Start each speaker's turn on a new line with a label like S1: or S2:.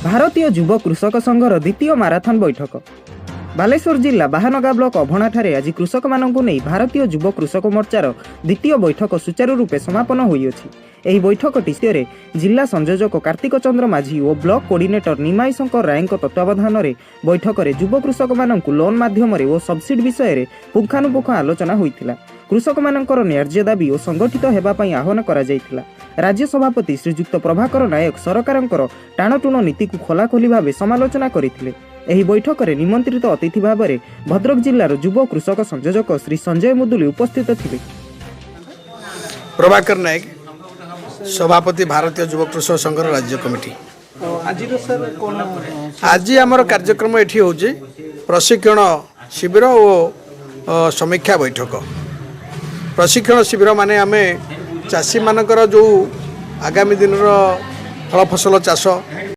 S1: ଭାରତୀୟ ଯୁବ କୃଷକ ସଂଘର ଦ୍ୱିତୀୟ ମାରାଥନ୍ ବୈଠକ ବାଲେଶ୍ୱର ଜିଲ୍ଲା ବାହାନଗା ବ୍ଲକ ଅଭଣାଠାରେ ଆଜି କୃଷକମାନଙ୍କୁ ନେଇ ଭାରତୀୟ ଯୁବ କୃଷକ ମୋର୍ଚ୍ଚାର ଦ୍ୱିତୀୟ ବୈଠକ ସୁଚାରୁ ରୂପେ ସମାପନ ହୋଇଅଛି। ଏହି ବୈଠକଟି ରେ ଜିଲ୍ଲା ସଂଯୋଜକ କାର୍ତ୍ତିକ ଚନ୍ଦ୍ର ମାଝୀ ଓ ବ୍ଲକ କୋର୍ଡିନେଟର ନିମାଇ ଶଙ୍କର ରାୟଙ୍କ ତତ୍ତ୍ୱାବଧାନରେ ବୈଠକରେ ଯୁବ କୃଷକମାନଙ୍କୁ ଲୋନ୍ ମାଧ୍ୟମରେ ଓ ସବସିଡି ବିଷୟରେ ପୁଙ୍ଖାନୁପୁଙ୍ଖ ଆଲୋଚନା ହୋଇଥିଲା। କୃଷକମାନଙ୍କର ନ୍ୟାଯ୍ୟ ଦାବି ଓ ସଂଗଠିତ ହେବା ପାଇଁ ଆହ୍ୱାନ କରାଯାଇଥିଲା। ରାଜ୍ୟ ସଭାପତି ଶ୍ରୀଯୁକ୍ତ ପ୍ରଭାକର ନାୟକ ସରକାରଙ୍କର ଟାଣଟୁଣ ନୀତିକୁ ଖୋଲାଖୋଲି ଭାବେ ସମାଲୋଚନା କରିଥିଲେ। ଏହି ବୈଠକରେ ନିମନ୍ତ୍ରିତ ଅତିଥି ଭାବରେ ଭଦ୍ରକ ଜିଲ୍ଲାର ଯୁବ କୃଷକ ସଂଯୋଜକ ଶ୍ରୀ ସଞ୍ଜୟ ମୁଦୁଲି ଉପସ୍ଥିତ ଥିଲେ।
S2: ପ୍ରଭାକର ନାୟକ, ସଭାପତି, ଭାରତୀୟ ଯୁବ କୃଷକ ସଂଘର ରାଜ୍ୟ କମିଟି।
S3: ଆଜିର ସାର୍ କ'ଣ?
S2: ଆଜି ଆମର କାର୍ଯ୍ୟକ୍ରମ ଏଠି ହେଉଛି ପ୍ରଶିକ୍ଷଣ ଶିବିର ଓ ସମୀକ୍ଷା ବୈଠକ। ପ୍ରଶିକ୍ଷଣ ଶିବିର ମାନେ ଆମେ ଚାଷୀମାନଙ୍କର ଯେଉଁ ଆଗାମୀ ଦିନର ଫଳ ଫସଲ ଚାଷ